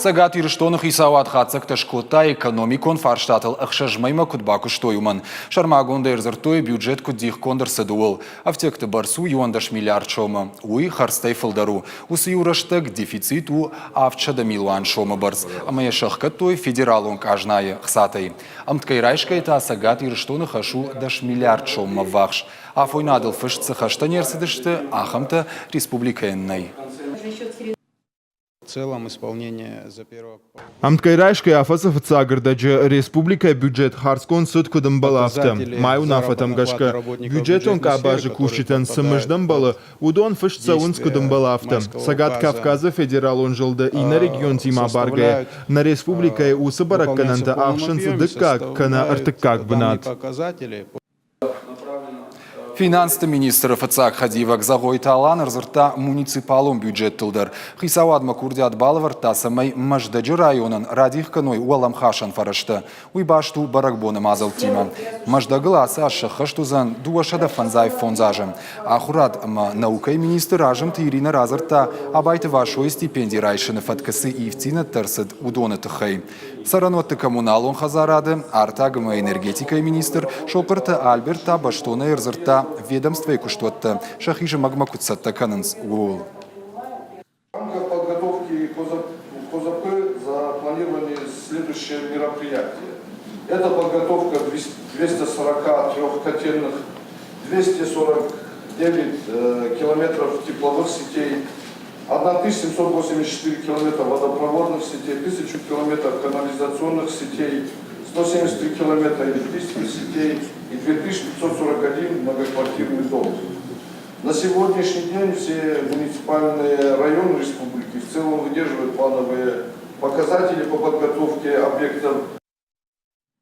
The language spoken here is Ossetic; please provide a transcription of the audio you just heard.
Цӕгат Ирыстоны хицауад хатдзӕгтӕ скодта, экономикон фарстатыл ӕхсӕз мӕймӕ куыд бакуыстой, уымӕн. Сӕрмагондӕй ӕрдзырдтой, бюджет куыд дихгонд ӕрцыд, ууыл. Ӕфтиӕгты бӕрц у 11 миллиард сомы. Уый хӕрдзтӕй фылдӕр у. Уыцы иу рӕстӕг дефицит у 700 милуан сомы бӕрц, ӕмӕ йӕ сӕхгӕдтой федералон къазнайы хцатӕй. Ӕмткӕй райсгӕйӕ та Цӕгат Ирыстоны хӕс у 10 миллиард соммӕ ввахс. Афойнадыл фыст цы хӕстӕ не рцыдысты, ахӕмтӕ республикӕйӕн нӕй. Ӕмткӕй райсгӕ афӕдзы фыццаг ӕрдӕджы республикӕйы бюджет хардзгонд цыд куыд ӕмбӕлы, афтӕ. Мӕй уынаффӕтӕм гӕсгӕ, бюджетон къабазы кусджытӕн цы мызд ӕмбӕлы, уыдон фыст цӕуынц куыд ӕмбӕлы, афтӕ. Цӕгат Кавказы федералон зылды иннӕ регионтимӕ абаргӕйӕ, нӕ республикӕйы уыцы бӕрӕггӕнӕнтӕ ахсынц дыккаг кӕнӕ ӕртыккаг бынат. Финансты министры фыццаг хӕдивӕг Зӕгъойты Алан ӕрдзырдта муниципалон бюджеттыл дӕр. Хицауадмӕ курдиат балӕвӕрдта, цӕмӕй Мӕздӕджы районӕн радих кӕной уӕлӕмхасӕн фӕрӕзтӕ. Уый баст у бӕрӕгбоны мадзӕлттимӕ. Мӕздӕгыл ацы аз сӕххӕст уыдзӕн 255 азы. Ахуырад ӕмӕ наукӕйы министр Азымты Иринӕ радзырдта, Абайты Васойы стипенди райсыны фӕткы цы ивддзинӕдтӕ ӕрцыд, уыдоны тыххӕй. Цӕрӕнуӕтты коммуналон хӕдзарады, артаг ӕмӕ энергетикӕйы министр Сохъырты Альберт та бӕстонӕй ӕрдзырдта ведомствӕйы куыстуӕттӕ сӕхи зымӕгмӕ куыд цӕттӕ кӕнынц, ууыл. В подготовке КОЗП запланированы следующие мероприятия. Это подготовка 243 котельных, 249 километров тепловых сетей, 1784 километра водопроводных сетей, 1000 километров канализационных сетей, 173 километра электрических сетей и 2541 многоквартирный дом. На сегодняшний день все муниципальные районы республики в целом выдерживают плановые показатели по подготовке объектов.